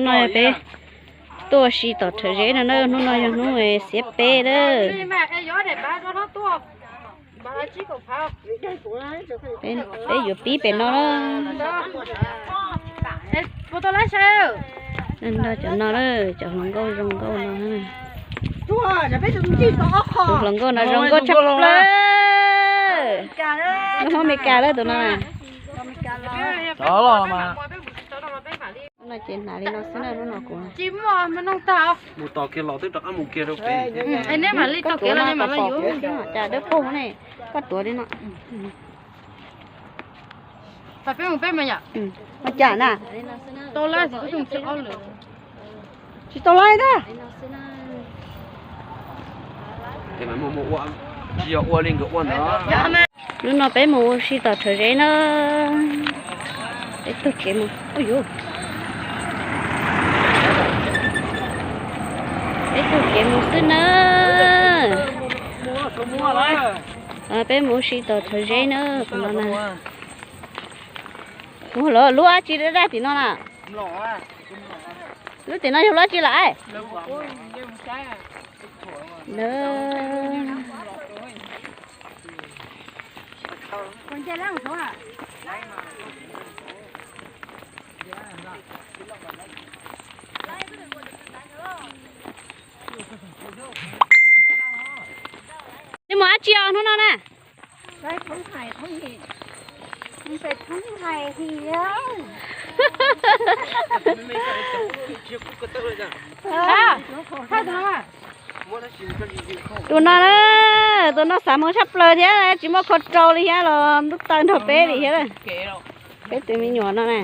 Hnub no peb tuaj ua si tom Rhawv Zeb no na, hnub no yog hnub xiab peb lawm. Peb yuav pib pem no lawm. Nrog cov no lawm, cov hluas nkauj zoo nkauj no. Tus hluas nkauj no zoo nkauj tshaj plaws. Nkauj Hmoob Amelikas lawm tus no na. No ces hnav li no xwb na, hnub no kuv mus tos kiag los twb rov qab mus kiag rau pem. Koj tuav no, cas dawb paug ne, koj tuav li no. Ua cas na? Tsis tau laib ntag. Hnub no peb mus ua si tom Rhawv Zeb na. Peb taug kev mus, peb taug kev mus xwb na. Peb mus ua si tom Rhawv Zeb na, tus no na. Ua lub dab tsi daj tim no na? Lub tim no yog lub dab tsi lawm? Nej mus dab tsi os hnub no na? Tus no na, tus no xav hmoov tshaj plaws thiab, tsis muaj kho rau li thiab los ntuj tawg nrog peb li thiab. Peb tus me nyuam no na.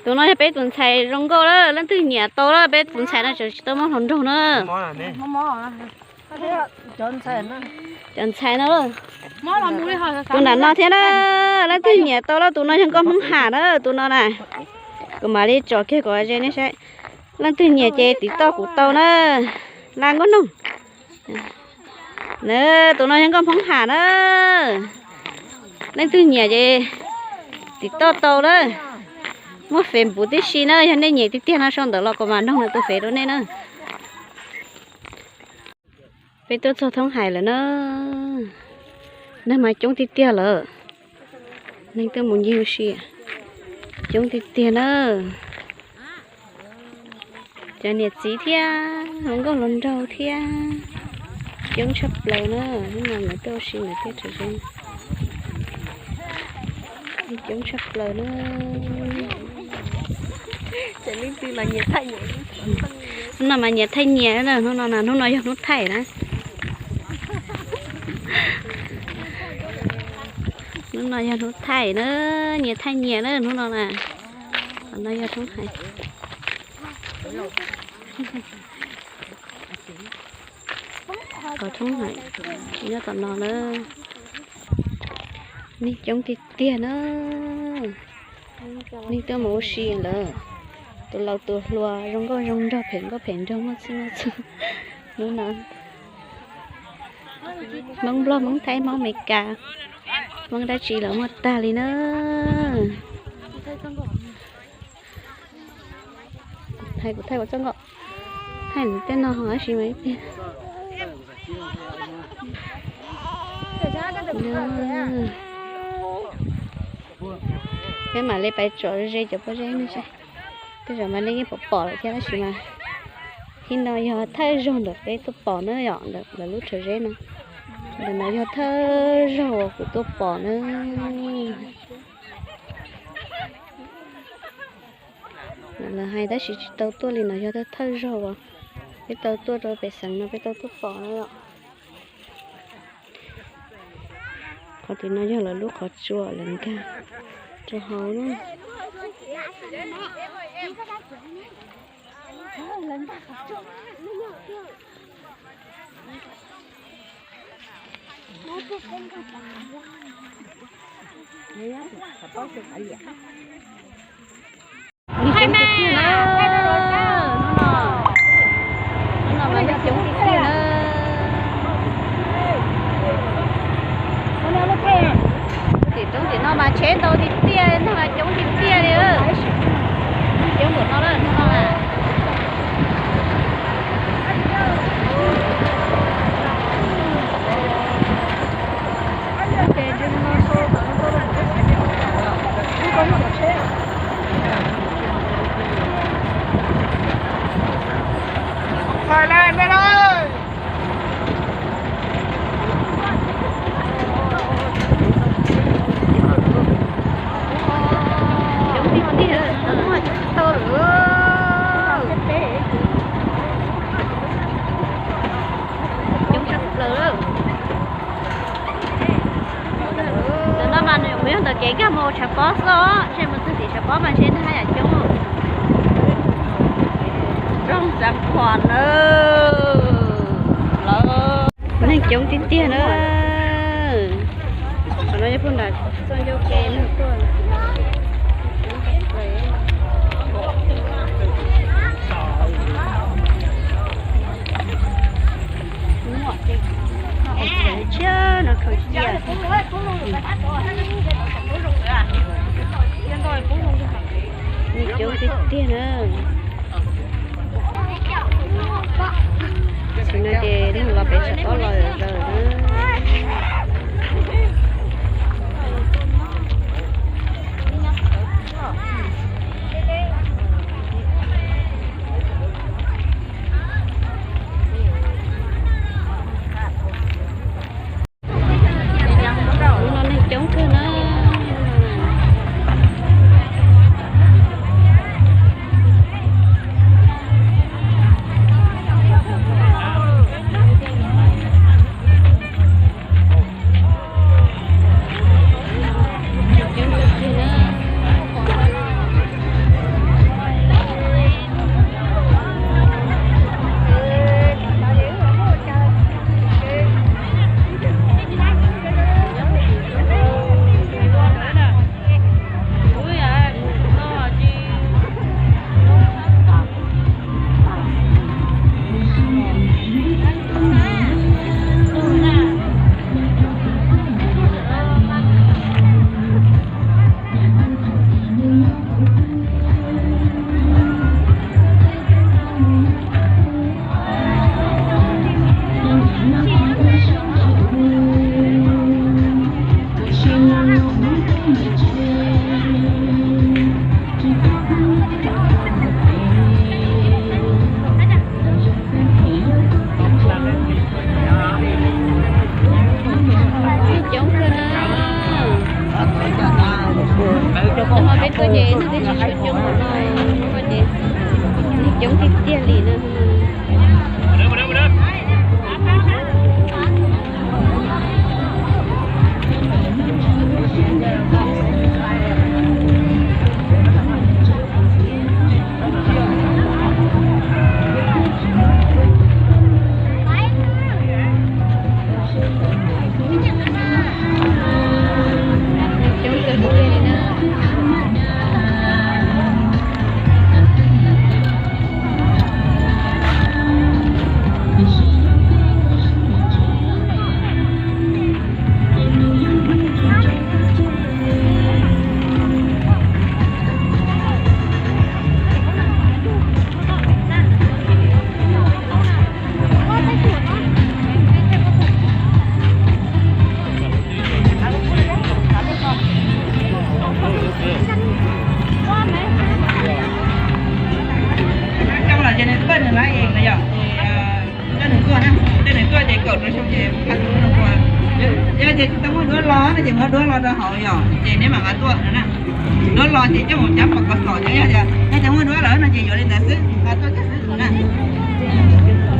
Tus no yog peb tus ntxhais zoo nkauj lawm, leej twg nyiam tau lawm, peb tus ntxhais no tseem tsis tau muab hluas nraug na. Cov ntxhais no, tus nram no thiab na, leej twg nyiam tau lawm, tus no yog nkauj Hmoob Ham na, tus no na. Kuv mam li tsom kiag kom ze nej saib. Leej twg nyiam ces tiv toj kuv tau na. Laj Nkauj Noog. Na, tus no yog nkauj Hmoob Ham na. Leej twg nyiam ces tiv toj tau na. Muaj Facebook tib si na, yog nej nyiam tiag tiag no sau ntawv los kuv mam noog nws tus Face rau nej na. Peb tuaj txog Thoob Hais lawm na. Neeg mas coob tiag tiag lawm. Neeg tuaj mus ncig ua si coob tiag tiag na. Cov niam txiv thiab hluas nkauj hluas nraug thiab coob tshaj plaws na. Hnub no lawv tuaj ua si lawm thiab, coob tshaj plaws na. Hnub no mas nyias thaij nyias na, hnub no, hnub no yog hnub thaij na. Hnub no yog hnub thaij na, nyias thaij nyias na hnub no na. Qhov no yog Thoob Hais. Qhov Thoob Hais nyob tom no na. Neeg coob tiag tiag na. Neeg tuaj mus ua si lawm. Tus laus tus hluas, zoo nkauj zoo nraug, phem nkauj phem nraug, muaj txij muaj txhua. Hnub no Hmoob Nplog, Hmoob Thaib, Hmoob Amelikas, Hmoob dab tsi los muaj tag li na. Thaij kuv thaij ua txoj nkauj, thaij nws tej no ho tab sis mas ib pliag. Peb mam li pais tsom ze cov pob zeb no seb. Tej zaum mas nej yeej pom pom lawm thiab tab sis mas thib no yog thawj zaug ntawm peb tuaj pom na yom, ntawm lawv lub Rhawv Zeb no. Ntawm no yog thawj zaug uas kuv tuaj pom na. Lawv hais tab sis tsis tau tuaj li no, yog thawj zaug uas peb tau tuaj rau pem xeev no, peb tau tuaj pom na yom. Qhov tim no yog lawv lub qhov tsua lawv nkag rau hauv na. Hnub no, hnub no mas neeg coob tiag tiag na. Peb ntau tiag tiag li, ntag mas coob tiag tiag li. Coob npaum no lawm no na. Coob tiag tiag, tau lawm. Coob tshaj plaws lawm. Ntawm no mas nws kuj yog ntawm kev nkag mus tshav pob xwb os, ntshe mus txog tim tshav pob mas ntshe nws haj yam coob. Rooj Xav Khuam na, lawv neeg coob tiag tiag na. Qhov no yog pug nram txoj ncauj ke no tuaj. Tshiab no khaws cia. Neeg coob tiag tiag na. Tam sim no ces neeg los pem tshav pob los lawm na. Hnub no neeg coob kawg na. Coob kawg na. Ho peb tuaj ces neeg twb tsis tshua coob no, tuaj ces neeg coob tiag tiag li na. Coj los ces nws pawj nws lab ees no yom, coj nws tuaj na, coj nws tuaj ces kaum rau xyoo ces pab tus no ua. Yog tias tsis tau muaj duab los no ces muab duab los rau hauv yom, ces neb mam nqa tuaj no na. Duab los ces coj mus cab pos kos xom, yog tias, yog tias muaj duab lawm no ces yuav li ntawd xwb, nqa tuaj kiag xwb na.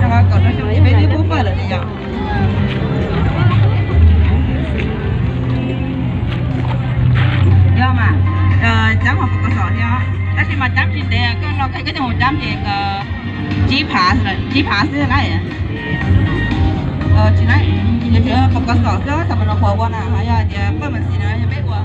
Rau kaum rau xyoo ces peb twb pub pawj lawm tiag yom. Yog mas, cab pos kos xom thiab, tab sis mas cab tsis ntev, koj los koj coj mus cab ces tsib phav, tsib phav xwb lawm. Tsis na, pos kos xom xwb, xam mas no qhuav ua na, yog tias pawj mas xis no yog peb ua.